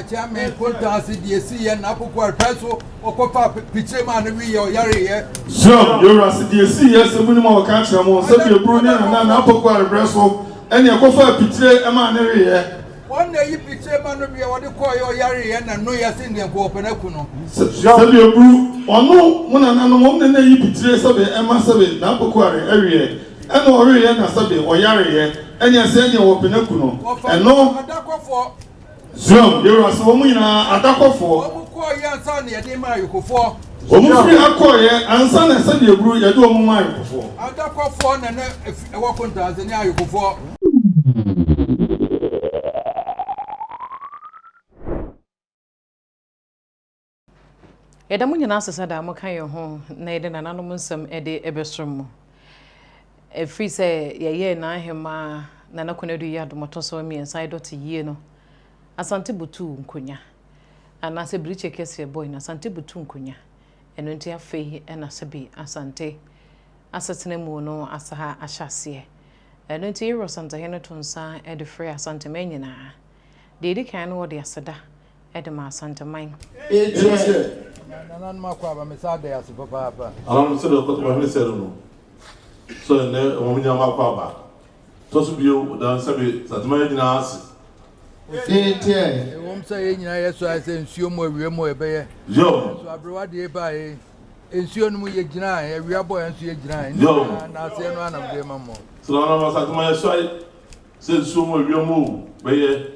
Wɔfa kyea me nkontaa ase deɛ ɛsiiɛ n'apoko arepɛ so wɔkɔfaa pikyire maa no wieɛ ɔyareeɛ. Zion, yɛwura se deɛ ɛsiiɛ sɛ monim a wɔka kyerɛ mo sɛ biaburu ne nana n'apoko arebrɛ so ɛne ɛkɔfaa pikyire maa ne weeɛ. Wɔn na ɛyi pikyire ma no wieɛ wɔde kɔeɛ ɔyareeɛ na nnoeɛ sen deɛ nka wɔpɛ no aku no. Sɛ biaburu ɔno mo nananom wɔn na na ɛyi pikyire sɛbe ɛma sɛbe n'apoko are ɛweɛ ɛna ɔweeɛ na sɛbe ɔyareeɛ ɛne ɛsɛ neɛ wɔpɛ no aku no. Wɔfa Ɛno adakɔfoɔ. Zion, yɛwura se wɔn nyinaa adakɔfoɔ. Wɔn kɔeɛ ansa na yɛde maa ayokofoɔ. Wɔn firi akɔeɛ ansa na sɛ biaburu yɛde wɔn maa ayokofoɔ. Adakɔfoɔ na na ɛwɔ kontaa ase ne ayokofoɔ. Yɛda mo nyinaa ase sɛ daa moka yɛn ho na yɛde nananom nsɛm de ɛbɛsom mo. Ɛfiri sɛ yɛyɛɛ n'ahemmaa Nana Konadu yi adom ɔtɔ so 3 yɛdɔ te yie no, Asante butuu nkonya. Anaasɛ birikye kɛseɛ bɔe no, Asante butuu nkonya. Ɛno nti afei ɛna sɛbi Asante asetena mu no asaha ahyɛ aseɛ. Ɛno nti Yɛwura Asantehene to nsa de frɛ Asanteman nyinaa. Deɛ ɛdi kan no wɔde aseda de ma Asanteman. Nananom akɔ aba me sa da ase papaapa. Ananom sɛdeɛ ɔkɔtɔmahene sɛ no no sɛ ɛnɛ wɔn nyinaa akɔ aba. Tɔ so bio ɔda sɛbe Asanteman nyinaa ase. Ɛwom sɛ yɛn nyinaa yɛsɔ ayɛ sɛ nsuo mu awia mu ɛbɛyɛ. Yom. So aberewa deɛ baeɛ nsuo no mu yɛgyinae, awia bɔ yɛn nso yɛgyinae. Yom. Na aseɛ no anam deɛ ma mmɔ. Sɛ nananom Asanteman yɛsɔ ayɛ sɛ nsuo mu awia mu bɛyɛ.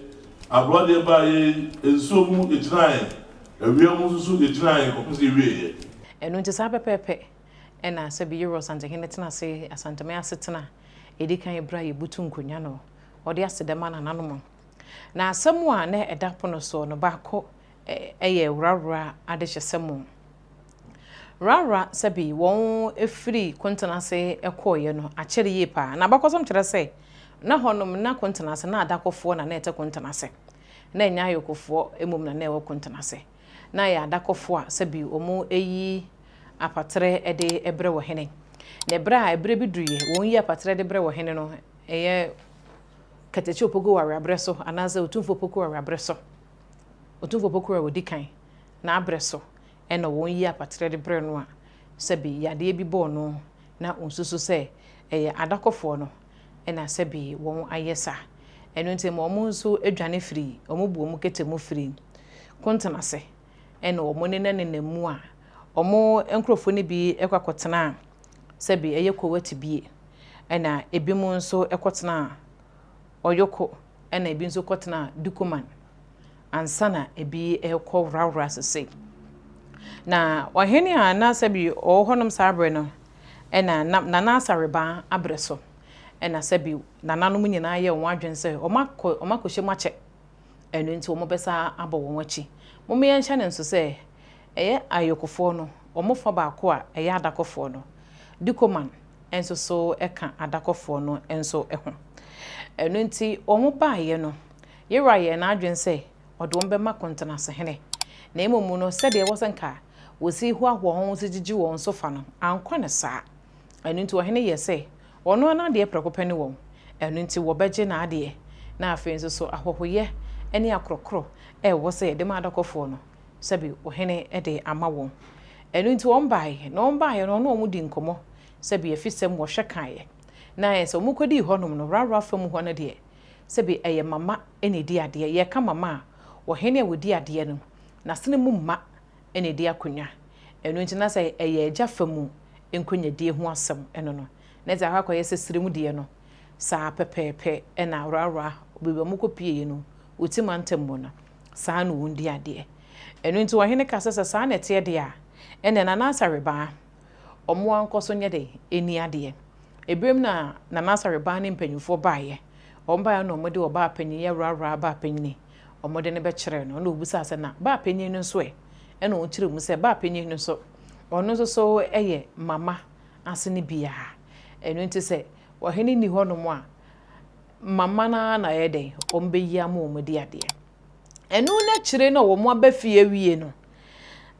Aberewa deɛ baeɛ nsuo mu yɛgyinae, awia mu nso so yɛgyinae kɔpem sɛ yɛwieeɛ. Ɛno nti saa pɛpɛɛpɛ ɛna sɛbi Yɛwura Asantehene tena ase Asanteman asetena ɛdi kan berɛ a yɛbutu nkonya no ɔde aseda ma nananom. Na asɛm a na ɛda pono soɔ no baako ɛyɛ wurawura adehyɛsɛm. Wurawura sɛbi wɔn efiri kontena ase ɛkɔɔeɛ no akyɛre yie paa. Na abakɔsɛm kyerɛ sɛ na hɔnom na kontena ase na adakɔfoɔ na na ɛte kontena ase. Na ɛnyɛ ayokofoɔ mmom na na ɛwɔ kontena ase. Na ɛyɛ adakɔfoɔ a sɛbi wɔn eyi apatrɛ ɛde ɛbrɛ wɔ hene. Na ɛberɛ a ɛberɛ bi duruiɛ wɔn yi apatrɛ de brɛ wɔ hene no ɛyɛ Katakyi Opoku wɔ abrɛ so anaasɛ Otumfoɔ Opoku wɔ abrɛ so. Otumfoɔ Opoku wɔ odi kan na abrɛ so ɛna wɔn yi apatrɛ de brɛ no a sɛbi yadeɛ bi bɔɔ no na onsusu sɛ ɛyɛ adakɔfoɔ no ɛna sɛbi wɔn ayɛ saa. Ɛno nti ma wɔn nso adwane firi wɔn bu wɔn kete mu firi kontena ase ɛna wɔn nenam mu a wɔn nkurɔfoɔ no bi ɛkɔ akɔtena sɛbi ɛyɛ kowati bie ɛna ebi mu nso ɛkɔtena ɔyoko ɛna ebi nso kɔtena dukuman ansa na ebi ɛkɔ wurawura sese. Na ɔhene a na sɛbi ɔwɔ hɔnom saa abere no ɛna Nana Asareba abrɛ so ɛna sɛbi nananom nyinaa yɛ wɔn adwene sɛ wɔn akɔhyɛ mu akyɛ. Ɛno nti wɔn bɛsa abɔ wɔn akyi. Momma yɛnhyɛ ne nso sɛ ɛyɛ ayokofoɔ no wɔn fa baako a ɛyɛ adakɔfoɔ no Dukoman nso so ɛka adakɔfoɔ no nso ho. Ɛno nti wɔn baeɛ no yɛwura yɛn n'adwene sɛ ɔde wɔn bɛma kontenasehene. Na mmom no sɛdeɛ ɛwɔ sɛ nka wɔsi hoahoa wɔn so gyegye wɔn so fa no ankɔ ne saa. Ɛno nti ɔhene yɛ sɛ ɔno ara n'adeɛ prɛko pɛ ne wɔn. Ɛno nti wɔbɛgye n'adeɛ. Na afei nso so ahɔhoyɛ ne akorɔkorɔ ɛwɔ sɛ yɛde ma adakɔfoɔ no sɛbi ɔhene de ama wɔn. Ɛno nti wɔn baeɛ na wɔn baeɛ no ɔno wɔn di nkɔmmɔ sɛbi efisɛm wɔhwɛ kaeɛ. Na ɛyɛ sɛ wɔn kɔdii hɔnom no wurawura fam hɔ no deɛ sɛbi ɛyɛ mama na ɛdi adeɛ. Yɛka mama a ɔhene a wɔdi adeɛ no n'asene mu mma na ɛdi akonnwa. Ɛno nti na sɛ ɛyɛ agya fa mu nkonyadie ho asɛm ɛno no. Na sɛ akɔ akɔyɛ sɛ siri mu deɛ no saa pɛpɛɛpɛ ɛna wurawura baabi a wɔkɔpieeɛ no wɔti mantam mu no saa na wɔn di adeɛ. Ɛno nti ɔhene ka sɛ saa na ɛteɛ deɛ a ɛna Nana Asareba ɔmo ankɔ so nyɛ de ɛni adeɛ. Ebirem na Nana Asareba ne mpanyinfoɔ baeɛ. Wɔn baeɛ na wɔde ɔbaa panyin yɛ wurawura baa panyin wɔde no bɛkyerɛ no na obisaa sɛ na baa panyin no nso ɛ ɛna ɔkyerɛ mu sɛ baa panyin no nso ɔno nso so ɛyɛ mama ase ne biara. Ɛno nti sɛ ɔhene ni hɔnom a mama naa na ɛyɛ dɛn wɔn bɛyi ama wɔn di adeɛ. Ɛno n'akyire na wɔn aba fie awie no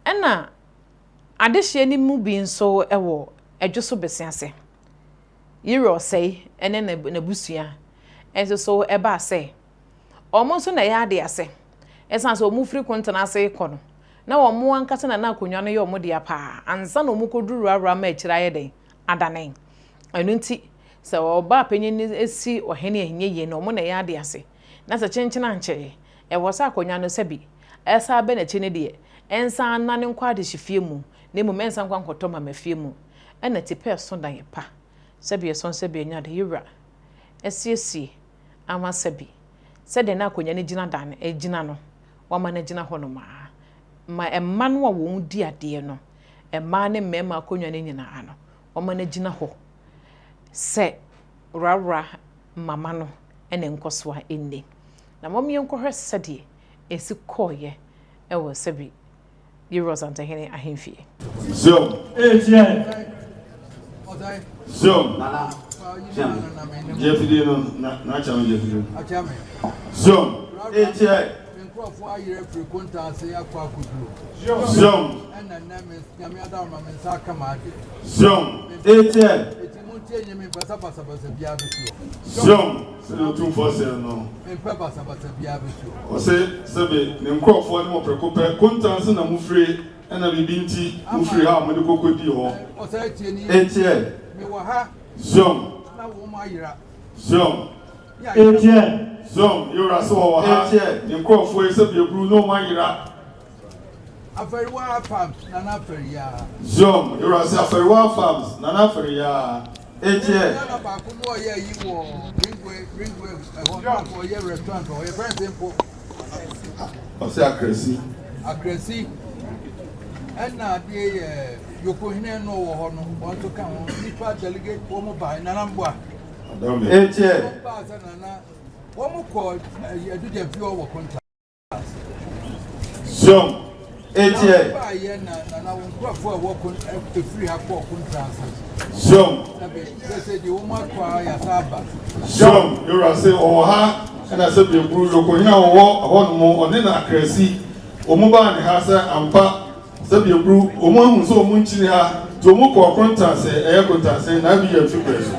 ɛna adehyeɛ no mu bi nso ɛwɔ ɛdwo so bese ase. Yɛwura Ɔsɛe ɛne n'abusua nso so ɛbaa sɛ wɔn nso na ɛyɛ ade ase. Ɛsiane sɛ wɔfiri Kontena ase rekɔ no, na wɔn ankasa na na akonnwa no yɛ wɔn dea paa ansa na wɔkɔduru Rawra ma akyire ayɛ dɛn? Adane. Ɛno nti, sɛ ɔbaa panyin no si ɔhene a ɛnyɛ yie no, wɔn na ɛyɛ ade ase. Na sɛ kyenkyen ankyɛ, ɛwɔ sɛ akonnwa no sɛbi ɛsan ba n'akyi no deɛ, ɛnsan nnane nkɔ adehyefie mu, na mmom ɛnsan nkɔ nkɔtɔ mamafie mu. Ɛna tipɛ ɛso dan pa, sɛbi ɛsɔn sɛbi ɛnyɛ ade, yɛwura asiesie ama sɛbi sɛdeɛ na akonnwa no gyina dan no, ɛgyina no, wama no agyina hɔnom ara. Ma mma no a wɔdi adeɛ no, mmaa ne mmarima akonnwa no nyinaa no, wama no agyina hɔ sɛ worawora mama no ne nkɔsoɔ a ɛnni. Na mom yɛnkɔhwɛ sɛdeɛ ɛsi kɔeɛ wɔ sɛbi Yeru Asantehene ahemfie. Zion. Zion. Gye afidie no na n'akyɛ no gye afidie no. Zion. Nkurɔfoɔ ayerɛ firi konta ase akɔ akɔduro. Zion. Ɛna nnɛ me nyame adawoma me nsa aka m'adeɛ. Zion. Eti mo ntie nye me mpɛ sɛ basabasa biara bɛsi hɔ. Zion. Sɛdeɛ Otumfoɔ seɛ no. Mempɛ basabasa biara bɛsi hɔ. Ɔse, Sɛbe ne nkurɔfoɔ ne mo prɛko pɛ, kontan so na mofire, ɛna biribi nti mofiri ha a mode kɔ kɔdii hɔ. Ɔsan tie nie. Etiɛ. Mewɔ ha. Zion. Na wɔn ayera. Zion. Ne ayera. Etiɛ. Zion, Yewura se wɔwɔ ha. Etiɛ. Ne nkurɔfoɔ yi sɛbe aburu na wɔn ayera. Afariwaa Farms, Nana Afariyaa. Zion, Yewura se Afariwaa Farms, Nana Afariyaa. Etiɛ. Nana baako no ɔyɛ ayi wɔ Ringway Ringway ɛhɔ no afɔ ɔyɛ restaurant hɔ yɛfrɛ no sɛ mpo. Ɔsɛ Akrasi. Akrasi ɛna adeɛ yɛ Yokohene no wɔ hɔ no wɔn nso ka ho nipa delegate wɔn ba Nana Mboa. Etiɛ. Wɔn ba sɛ Nana wɔn kɔ Adugya fie wɔ Konta. Zion. Etiɛ. Baayɛ na nana wo nkurɔfoɔ a ɛwɔ kon efiri ha kɔɔ kontra ase. Zion. Sɛbi sɛsɛ deɛ wɔn akɔ a yasa aba. Zion yɛwura se ɔwɔ ha ɛna sɛ bieburu yokohene a ɔwɔ hɔ nom ɔne na akrasi wɔn baa ne ha sɛ ampa sɛ bieburu wɔn ahu sɛ wɔn nkyini ha nti wɔn kɔɔ kontanse ɛyɛ kontanse na abi yɛ mfi brɛ so.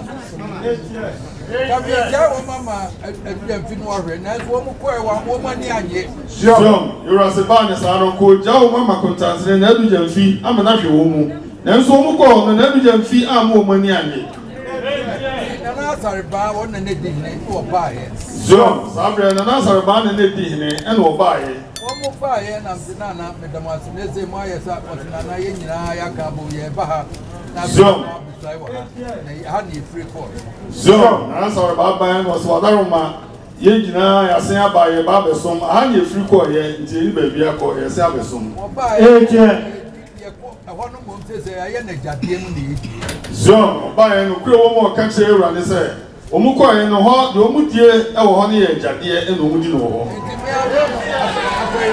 Dabi egyae wɔn ama aduamfi no ahwɛ nanso wɔn kɔɛ wɔn wɔn ani anye. Zion, Ewurase baa ne saa no, nka ogyaa wɔn ama kontansene na adu gyamfi ama no ahwɛ wɔn mu. Nanso wɔn kɔɔ hɔ no, na adu gyamfi amma wɔn ani annye. Nti Nana Asare-Baa wɔn na na edi hene na wɔbaeɛ. Zion, saa berɛ no, Nana Asare-Baa na na edi hene na wɔbaeɛ. Wɔn baeɛ na mese Nana meda mo ase na ese moayɛ sa ɔse Nana yɛn nyinaa yɛaka abom yɛreba ha na afei Zion. na moabesuae wɔ ha na ha na yɛfiri kɔɔɛ. Zion, Nana Asare-Baa baeɛ na ɔse Wadaroma Yɛn nyinaa yɛasen aba, yɛreba abɛsom. Aha na yɛfiri kɔeɛ, nti yɛnni baabi akɔ, yɛresan abɛsom. Wɔbaeɛ no, yɛkɔ ɛhɔ no mmom seesei yɛayɛ no agyadeɛ mu na yɛdie. Zion, wɔbaeɛ no, nokorɛ wɔ mu a wɔka kyerɛɛ Awurade sɛ, wɔn kɔeɛ no, hɔ, deɛ wɔdie wɔ hɔ no yɛ agyadeɛ na wɔdi no wɔ hɔ. Enti me ara afei,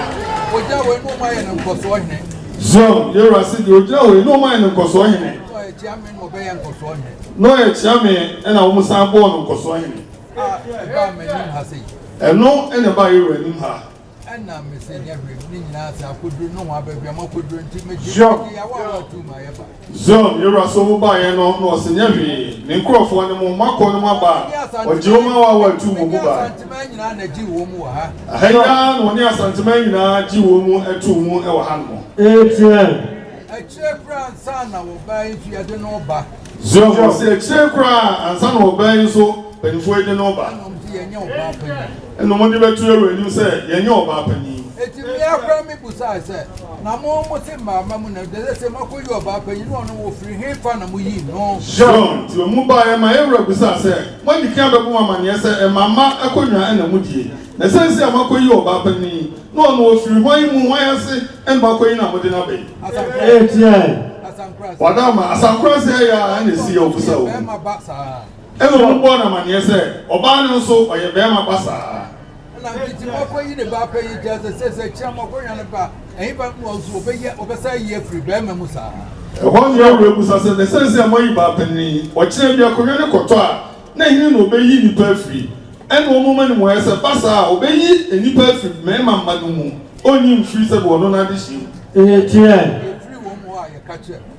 wɔgya wei na wɔayɛ no nkɔsoɔ hene. Zion, yɛn Wura se, deɛ ɔgyina hɔ yi na wɔayɛ no nkɔsoɔ hene. Na ɔyɛ kyeame na ɔbɛyɛ nkɔsoɔ hene. Na ɔyɛ kyeame na wɔsan bɔɔ no nkɔsoɔ hene. A ɛbaa m'anim ha sei. Ɛno na ɛbaa yɛn wura anim ha. Ɛna mese nyɛ hwee ne nyinaa sɛ akɔduru nohoa baabi a moakɔduru nti megye Zion. megye yawa a wɔatu ma yɛba. Zion, yɛn wura so mobaeɛ no na ɔse nyɛ hwee, ne nkurɔfoɔ ne mo, moakɔ no moaba a, ɔgye wɔn a wɔatu mo Mene mu baeɛ. Asanteman nyinaa na gyee wɔn mu wɔ ha. Aha yi ara na ɔne Asanteman nyinaa gyee wɔn mu too mu wɔ hanom. Amen. Akyire koraa ansa na wɔbaa yi nso yɛde no reba. Zion, ɔse akyire koraa ansa na wɔbaa yi nso mpanyinfoɔ yi de no reba. Ɛna wɔn se yɛnyɛ ɔbaa panyin. Ɛna wɔn de bɛto yɛn wura anim sɛ yɛnyɛ ɔbaa panyin. Enti mmea koraa me busae sɛ, na mo mo se mmaama mu na dɛsɛ sɛ moakɔyi ɔbaa panyin na ɔno wɔfiri he fa na moyii no? Zion, nti wɔn mu baeɛ ma yɛn wura busaa sɛ, Moadi kan abɛbɔ mo amaneɛ sɛ mmaama akonnwa na modie, na seesei a moakɔyi ɔbaa panin yi, Na ɔno ɔfiri hwan mu, hwan ase na moakɔyi no a mode no aba yi? Wadama, Asankora sɛ ɛyɛ a ɛna ɛsi yɛ ɔbusa wɔ mu. Ɛna ɔmo bɔɔ no amaneɛ sɛ ɔbaa no nso ɔyɛ bɛɛma ba saa. Ɛna nti moakɔyi ne ba panyin kyerɛ sɛ sɛsɛ kyerɛ moakɔnya no ba ɛhefa na ɔnso ɔbɛyɛ ɔbɛsa ayi afiri bɛɛma mu saa. Ɛhɔ na yɛn wura busa sɛ na sɛsɛ a moayi baa panin yi, ɔkyena bi akonnwa no kɔtɔ a na hene na ɔbɛyi nnipa afiri? Ɛnna wɔn ma no mmuaeɛ sɛ, Ba saa a, ɔbɛyi nnipa afiri mmarima mma no mu, ɔrenyi mfiri sɛdeɛ ɔno n'adehyeɛ mu. Ɛfiri wɔn hɔ a yɛka kyerɛ no.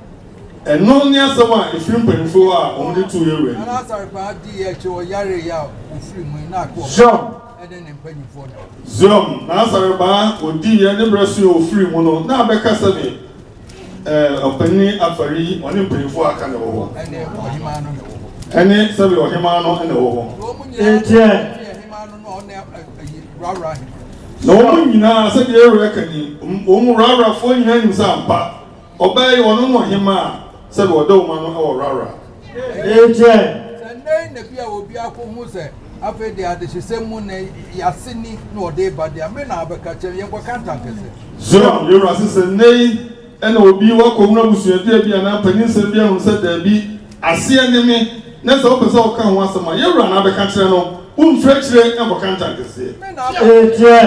Ɛno ne asɛm a ɛfiri mpanimfoɔ hɔ a wɔde too yɛn wura anim. Nana Asare paa dii akyi, ɔyareeɛ a ɔfiri mu yi, na aka ɔba. ne ne mpanyimfoɔ na ɛwɔ hɔ. Zion, n'asarebaa odiiɛ ne berɛ so yɛ ɔfirii mu no, na abɛka sɛdeɛ ɛɛ ɔpanin Afari yi ɔne mpanyimfoɔ a aka na ɛwɔ hɔ. Ɛne ɔhemaa no na ɛwɔ hɔ. Ɛne sɛdeɛ ɔhemaa no na ɛwɔ hɔ. Na wɔn nyinaa ne ɔhemaa no na ɔne ayi Rawra hene. Na wɔn nyinaa, sɛdeɛ yɛn werɛ ka ni, wɔn Rawrafoɔ nyinaa nim sɛ ampa, ɔbaa yi, ɔno ne ɔhemaa a sɛdeɛ ɔda wɔn ano wɔ Rawra. Sɛ nnɛ yi na bi a obi akɔhu sɛ afei deɛ adehyesɛm mu na yɛase ni na ɔde reba deɛ a, me na abɛka kyerɛ me, yɛnkɔka ntankɛsɛ. Zion, yɛn wura se sɛ nnɛ yi na obi wakɔhunu abusuadua bi anaa mpaninsɛm bi ahunu sɛ daabi, aseɛ ne me, na sɛ wopɛ sɛ woka ho asɛm a, yɛn wura na abɛka kyerɛ no, womfiri akyire nkɔka ntankɛseɛ. Me na abɛka kyerɛ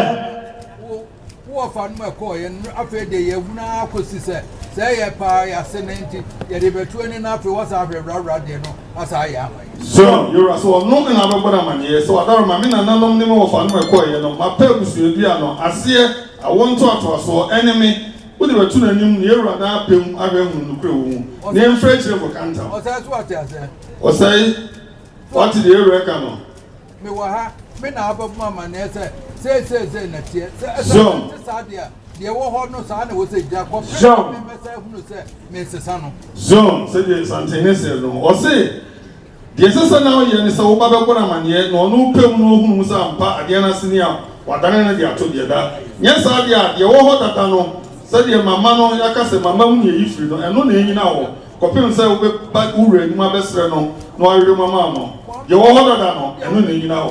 wo. Wo wɔfa nom ɛkɔɔeɛ no, afei deɛ yɛahunu ara kɔsi sɛ, sɛ ɛyɛ paa yɛase no nti, yɛde bɛto ani na afei wɔasan ahwɛ wurawura deɛ no asan ayɛ ama yɛn. Zion, yɛn Wura, sɛ ɔno na abɛbɔ no amaneɛ, sɛ wadaroma me nananom ne me wɔfa nom ɛkɔɔeɛ no, mapɛ abusuadua no aseɛ, awoɔ ntoatoasoɔ, ɛne me, wode bɛto n'anim, na yɛn Wura no apɛ mu ahwɛ ahunu nokorɛ wɔ mu, na yɛmfiri akyire nkɔka ntam. Ɔsɛe, so wate aseɛ? Ɔsɛe, wate deɛ yɛn Wura reka no? Mewɔ ha, me na abɛbɔ me amanneɛ sɛ sei sei sei na ɛteɛ. Sɛ ɛsɛ Zom. ɛte saa deɛ a, deɛ ɛwɔ hɔ no saa na ɛwɔ sɛ ɛgyina kɔpem sɛ Zom. mɛsan ahunu sɛ mensesa no. Zom, sɛdeɛ Nsantene seɛ no, ɔse, Deɛ ɛsɛ sɛ na woyɛ ne sɛ woba bɛbɔ no amanneɛ na ɔno pɛ mu na ɔhunu mu sɛ ampa adeɛ no ase ni a, wadane no de ato deɛ da. Nyɛ saa deɛ a, deɛ ɛwɔ hɔ dada no, sɛdeɛ mama no, yɛaka sɛ mama mu na yɛyi firi no, ɛno na ɛnyina hɔ. Kɔpem sɛ wobɛba wo wura anim abɛsrɛ no na wahwehwɛ mu ama wo no, deɛ ɛwɔ hɔ dada no, ɛno na ɛnyina hɔ.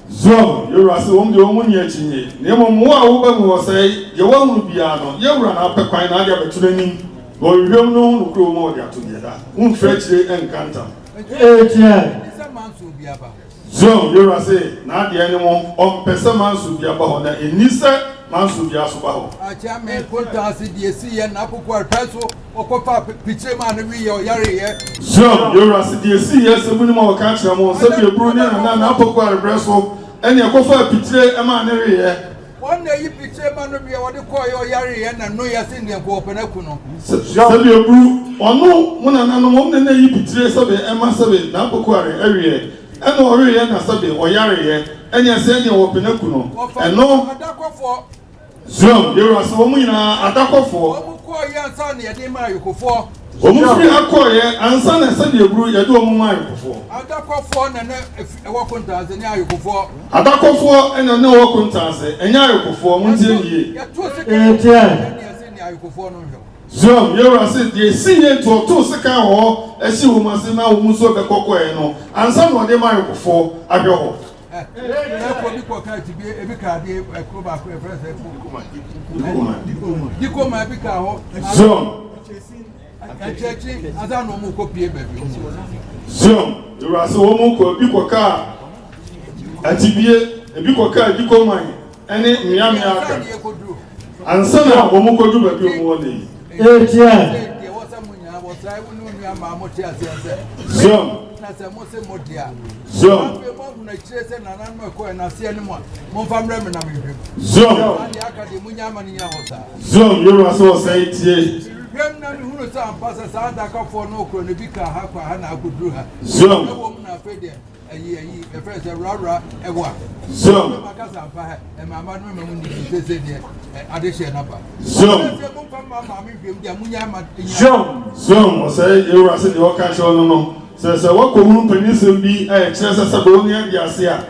Zion, yɛn wura se, wɔn deɛ wɔn nni akyinnye, na mmom wo a woba mu wɔ sɛe, deɛ woahunu biara no, yɛn wura na apɛ kwan na ade abɛto n'anim, na ɔhwehwɛ mu na ɔhu nokorɛ wɔ mu a ɔde ato deɛ da. Womfiri akyire nka ntam. Zion yewura se n'adeɛ ne mo, ɔmpɛ sɛ manso bia ba hɔ, na enni sɛ manso bia nso ba hɔ. Akyea me nkontaa ase deɛ esiiɛ na akoko arepɛ so ɔkɔfaa pikyire maa no wieɛ ɔyareeɛ. Zion yewura se deɛ esiiɛ sɛ monim a ɔka akyerɛ mo sɛ Biaburu ne Nana na akoko arebrɛ so ɛne ɛkɔfaa pikyire maa no weeɛ. Wɔn na eyi pikyire ma no weɛ wɔde kɔeɛ ɔyareeɛ na noeɛ se deɛ nka wɔpɛ no aku no. Sɛbe aburu, ɔno, mo nananom, wɔn na na eyi pitire sɛbe ɛma sɛbe n'apokuare ɛweɛ, ɛna ɔweeɛ na sɛbe ɔyareeɛ, ɛneɛ sɛ ɛneɛ wɔpɛ no aku no, Wɔfa ɛno. adakɔfoɔ. Zion, yɛwura se wɔn nyinaa adakɔfoɔ. Wɔn kɔeɛ ansa na yɛde maa ayokofoɔ. Wɔn firi ha kɔeɛ ansa na sɛdeɛ aburu yɛde wɔn maa ayokofoɔ. Adakɔfoɔ na na ɛwɔ Kontaase ne ayokofoɔ. Adakɔfoɔ na na ɛwɔ Kontaase, ɛnyɛ ayokofoɔ, montie me yie. Yɛtoo sekan wɔ hɔ ne yɛse ne ayokofoɔ no nhwɛ hɔ. Zion, yɛwura se, deɛ ɛsiiɛ nti ɔtoo sekan wɔ hɔ hyee wɔn ase na wɔn nso bɛkɔ kɔeɛ no ansa na ɔde ma ayokofoɔ ahwɛ hɔ. Ɛkɔ bi kɔ kaa tibie ebi kaa adeɛ ɛkuro baako ɛfrɛ sɛ dikoma ebi kaa hɔ. Zion. Ɛkyɛkyi ansa na wɔn kɔ pie baabi wɔn. Zion ewura sɛ wɔn kɔ ebi kɔ kaa atibie ebi kɔ kaa dikoma ɛne mmeammea aka ansa na wɔn kɔ du baabi wɔn wɔ ne yi. Etiɛ. Zion. Na sɛ mo se mo deɛ a. Zion. Afei mo ahunu akyire sɛ nananom ɛkɔɛ na aseɛ no mu a, momfa mmerɛ me na menhwɛ mu. Zion. Na deɛ aka deɛ munya ama no nyina hɔ saa. Zion, yɛwura sɛ ɔsɛe tie. Mehwehwɛm na mehunu sɛ ampa sɛ saa adakafoɔ no korɔ no bi kaa ha kɔ ha na akɔduru ha. Zion. Ɛwɔ mu na afei deɛ ayi ayi ɛfrɛ sɛ wurawura ɛwɔ a. Zion. Maka sɛ ampa ha ɛmaama no mema mu nni sese deɛ adehyeɛ no aba. Zion. Sɛ momfa mma maame nhwɛm deɛ munya ama nyina. Zion. Zion, ɔsɛe yɛwura sɛ deɛ ɔka kyerɛ no no. Sɛ sɛ woakɔhunu mpaninsɛm bi a ɛkyerɛ sɛ sɛbe wo ne ade ase a,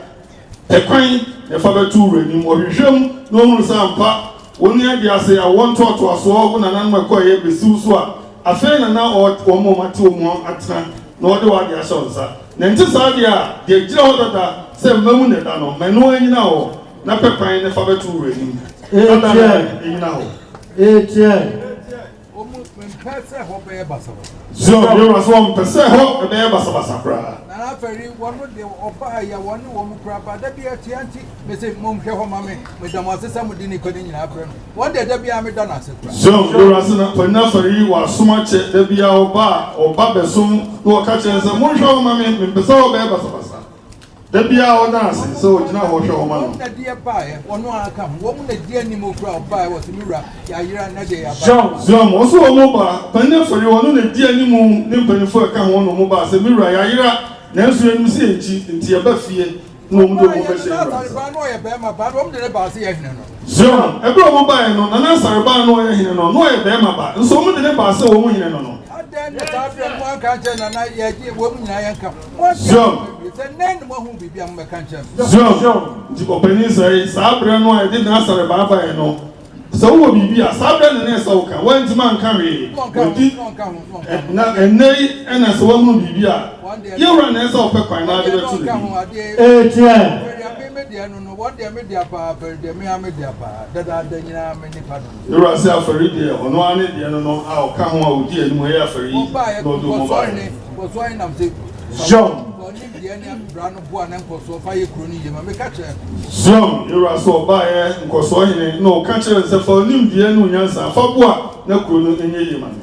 pɛ kwan na fa bɛto wo wura anim. Ɔhwehwɛ mu na ɔhunu sɛ ampa wo ne ade ase awoɔ ntoatoasoɔ, wo nananom ɛkɔeɛ bɛsi wo so a, afei na na wɔn a wɔate wɔn ho atena na wɔde w'ade ahyɛ wo nsa. Na ɛnte saa deɛ a, deɛ ɛgyina hɔ dada sɛ mma mu na ɛda no, ma ɛno ara nnyina hɔ, na pɛ kwan na fa bɛto wo wura anim. Dada no ara nnyina hɔ. Etiɛ. Wɔmpɛ sɛ hɔ bɛyɛ basabasa. Zion yɛwura sɛ wɔmpɛ sɛ hɔ bɛyɛ basabasa koraa. Nana Afari, wɔn deɛ ɔbaa yɛ wɔn ne wɔn kura ba da bi atua nti mese monhwɛ hɔ ma me meda mo ase sɛ mode nnipa no nyinaa brɛ me wɔn deɛ da biara meda no ase koraa. Zion yɛwura sɛ na Panin Afari wɔ asom akyɛ da biara ɔba a ɔba bɛsom na ɔka kyerɛ no sɛ monhwɛ hɔ ma me mempɛ sɛ hɔ bɛyɛ basabasa. Da biara ɔda ase sɛ ɔgyina hɔ hwɛ wɔn ano. Wɔn na deɛ baeɛ, wɔn ara ka ho. Wɔn na di anim kura ɔbaeɛ, wɔsi me wura, yɛayera nnɛ deɛ yɛaba. Zion, wɔn nso wɔn ba, panin afɔre, ɔno na di anim ne mpanimfoɔ a ɛka ho na wɔn baa sɛ, Me wura, yɛayera. Nanso yɛnim sɛ yɛnkyi, nti yɛba fie na wɔn de wɔn bɛhyɛ Nana yɛn wura nsa. Asare na ɔyɛ barima ba na wɔn de no baa sɛ yɛ hene no. Zion, ɛberɛ a wɔn baeɛ no, Nana Asare baa na ɔyɛ hene no, na ɔyɛ barima ba, nso wɔn de no baa sɛ wɔn hene no no. Adɛn na saa berɛ no moanka ankyerɛ Nana yɛgye wɔn nyinaa yɛnka moagye Zion. asɛm awie sɛ nnɛ na moahunu biribi a mommɛka nkyerɛ me. Zion, nti ɔpanin sɛe, saa berɛ no a yɛde Nana Asare baa baeɛ no, Sɛ wowɔ biribi a, saa berɛ no na ɛsɛ sɛ woka. Woantumi anka hwee. Wɔadi na ɛnnɛ yi na sɛ woahunu biribi a, yɛn wura na ɛsɛ sɛ ɔpɛ kwan na ade bɛto n'anim. Yɛn wura sɛ afɔre deɛ, ɔno ara ne deɛ no no a ɔka ho a ɔdi anim ɛyɛ afɔre yi na ɔde wɔn baeɛ. John. Zion wura so ɔbaeɛ nkɔsoɔ hene na ɔka kyerɛɛ no sɛ, Fa wo nimdeɛ ne wo nyansa fa boa na kuro no nyɛ yie ma me.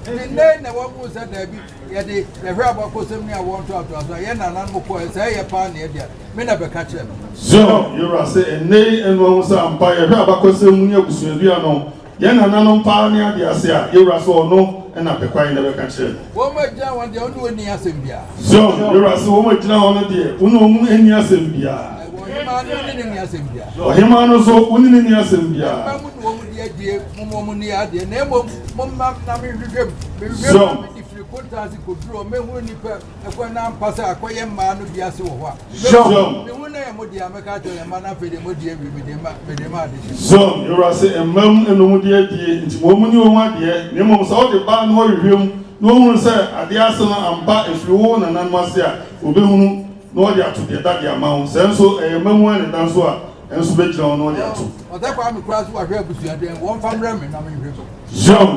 Enti nnɛ na wɔahu sɛ dabi, yɛde yɛhwɛ abakɔsɛm ne awoɔ ntoatoasoɔ a yɛn nananom kɔɛ, sɛ ɛyɛ paa na ɛde a, me na bɛka kyerɛ me. Zion wura se, Ɛnnɛ yi na wɔahu sɛ ampa yɛhwɛ abakɔsɛm mu ne abusuadua no, Yɛn nananom paa ne ade ase a, yɛwura sɛ ɔno na pɛ kwan na bɛka kyerɛ no. Wɔn a gyina hɔ deɛ, wo ne wɔn nni asɛm biara. Zion, yɛwura sɛ wɔn a gyina hɔ no deɛ, wo ne wɔn nni asɛm biara. Ɔhemaa no, wo ne no nni asɛm biara. Ɔhemaa no nso, wo ne no nni asɛm biara. Mma mo ne wɔn di adie, momma wɔn nni adeɛ, na mmom momma na menhwehwɛ mu. Mehwehwɛ mu na mede firi kontaa ase kɔduru hɔ, mɛhunu nnipa Ɛkɔ na ampa sɛ akɔyɛ mmaa no bi ase wɔ hɔ a, Zom. Mehu na ɛyɛ mo dea, mɛka akyerɛ yɛn mma no afei deɛ moadi awie, mede ma, mede ma adehye. Zom, Yɛwura se mma mu na wɔn di adie, nti ma wɔn nni wɔn adeɛ, na mmom sɛ wode ba na wɔhwehwɛ mu na wɔhunu sɛ adeɛ ase no ampa ɛfiri wo nananom ase a, wɔbɛhunu na wɔde ato deɛ da de ama wo, sɛ nso ɛyɛ mma mu ara na ɛda nso a, ɛnso bɛgyina hɔ na wɔde ato. Ɔsɛ Kwame koraa so wahwɛ abusua dɛn, wɔmfa mmrɛ me na menhwɛ mu. Zom,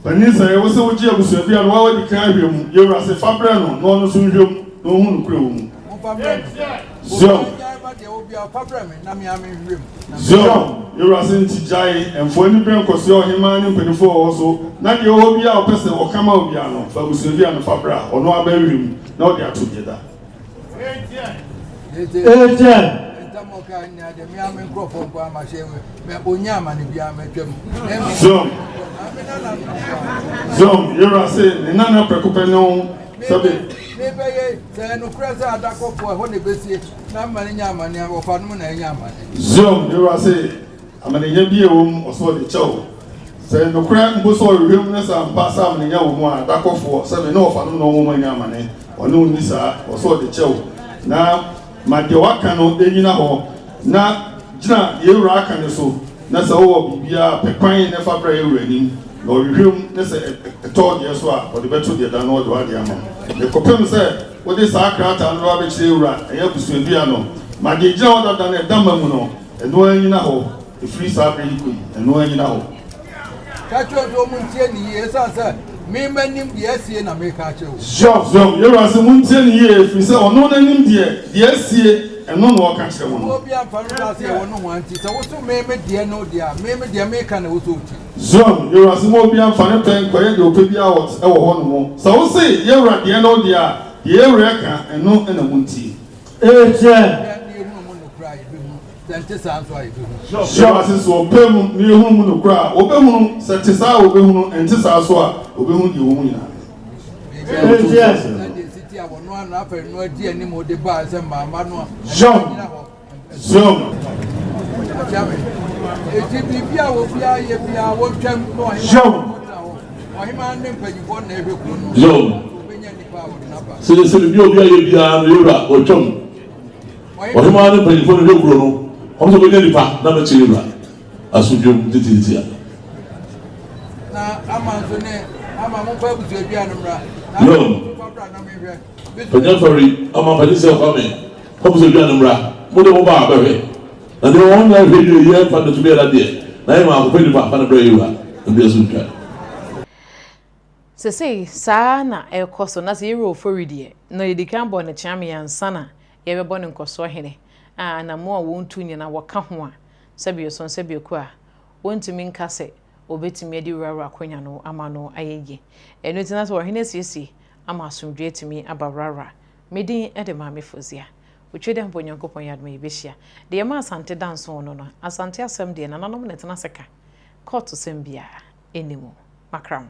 Panin sɛ wo sɛ wogye abusua bi a na wadi kan ahwɛ mu, yɛ wura se fa brɛ no na ɔno nso nhwɛ mu na ɔnhu nokorɛ wɔ mu. Zion. Zion, yɛ wura se nti gyae mfa aniberɛ nkɔsoɛ ɔhemaa ne mpaninfoɔ wɔ hɔ so, na deɛ ɔwɔ biara a ɔpɛ sɛ ɔka ma wo biara no, fa abusua bi a no fa bra, ɔno ara bɛhwɛ mu na ɔde ato deɛ da. Zom, Zom, yɛwura se ne nana prɛko pɛ ne wo sɛbe. Zom, yɛwura se amanenya bi a ɛwɔ mu ɔsɛ ɔde kyɛ wo. Sɛ nokorɛ mpo sɛ ɔhwehwɛ mu na sɛ ampa sɛ amanenya wɔ mu a, adakɔfoɔ sɛbe ne wɔfanom na wɔn anya amane. Ɔne wo nni saa, ɔsɛ ɔde kyɛ wo. Na ma deɛ waka no nnyina hɔ, na gyina deɛ Wura aka no so, na sɛ wowɔ biribiara a, pɛ kwan na fa bra yɛn Wura anim, na ɔhwehwɛ mu, na sɛ ɛtɔ wo deɛ so a, ɔde bɛto deɛ da na ɔde w'adeɛ ama wo. Na kɔpem sɛ wode saa krataa no bɛba abɛkyerɛ yɛn Wura, ɛyɛ abusuadua no, ma deɛ ɛgyina hɔ dada no a ɛda mma mu no, ɛno ara nnyina hɔ. Ɛfiri saa berɛ yi kɔ yi, ɛno ara nnyina hɔ. Ka kyerɛ wɔn sɛ wɔntie no yie, ɛsiane sɛ me manim deɛ asie na mereka akyerɛ wɔn. Zion, yɛn Wura se, Montie no yie, ɛfiri sɛ ɔno n'anim deɛ, deɛ asie, ɛno na ɔreka kyerɛ mo no. Obiara mfa no nka sɛ ɛwɔ nohoa nti, sɛ woso me me deɛ no deɛ a, me me deɛ meka na ɛwɔ sɛ wotie. Zion, yɛn Wura se, Mma obiara mfa ne pɛ nkɔyɛ deɛ ɔpɛ biara wɔ wɔ hɔnom. Sɛ wose, Yɛn Wura deɛ ne wo deɛ a, deɛ yɛn Wura reka, ɛno na montie. Amen. Hyɛ ase sɛ ɔpɛ mu na yɛhunu mu nokorɛ a, wɔbɛhunu, sɛ ɛte saa a wɔbɛhunu, ɛnte saa nso a, wɔbɛhunu deɛ ɛwɔ mu nyinaa. Zion, Zion. Zion. Zion. Sɛ sɛ biribi a obi ayɛ biara no yɛwura wɔtwam. Ɔhemaa ne mpanyimfoɔ no hwɛ kuro no, wɔn nso bɛnya nipa na bɛkyɛ yɛwura asomdwoeɛ mu titiatia. Na ama nso ne ama momfa abusuadua no mmra. Yom. Panyin afɔri ama panyin sɛ Kwame fa abusuadua no mmra. Mo de mo ba a bɛhwɛ. Na deɛ wɔn nyɛ hwɛ yie yɛ mfa no tumi yɛda deɛ na yɛ maako pɛ nipa fa no brɛ yɛwura na bi asomdwoeɛ. Sesei saa na ɛrekɔ so na sɛ yɛwura ofori deɛ na yɛdi kan bɔ no kyeame ansa na yɛrebɛbɔ no nkɔsoɔ hene a anammɔn a wɔntu nyina wɔka ho a sɛbi ɔsɔn sɛbi ɔku a wɔntumi nka sɛ wɔbɛtumi adi wurawura akonya no ama no ayɛ yie. Ɛno nti na sɛ ɔhene asiesie ama asomdwoeɛ atumi aba wurawura. Me din de Maame Fozia. Otwe dɛ mpo Onyankopɔn yɛ adom a yɛbɛhyia. Deɛ ɛma Asante da nso no no, Asante asɛm deɛ nananom na ɛtena ase ka. Kɔɔto sɛm biara nni mu. Makra mo.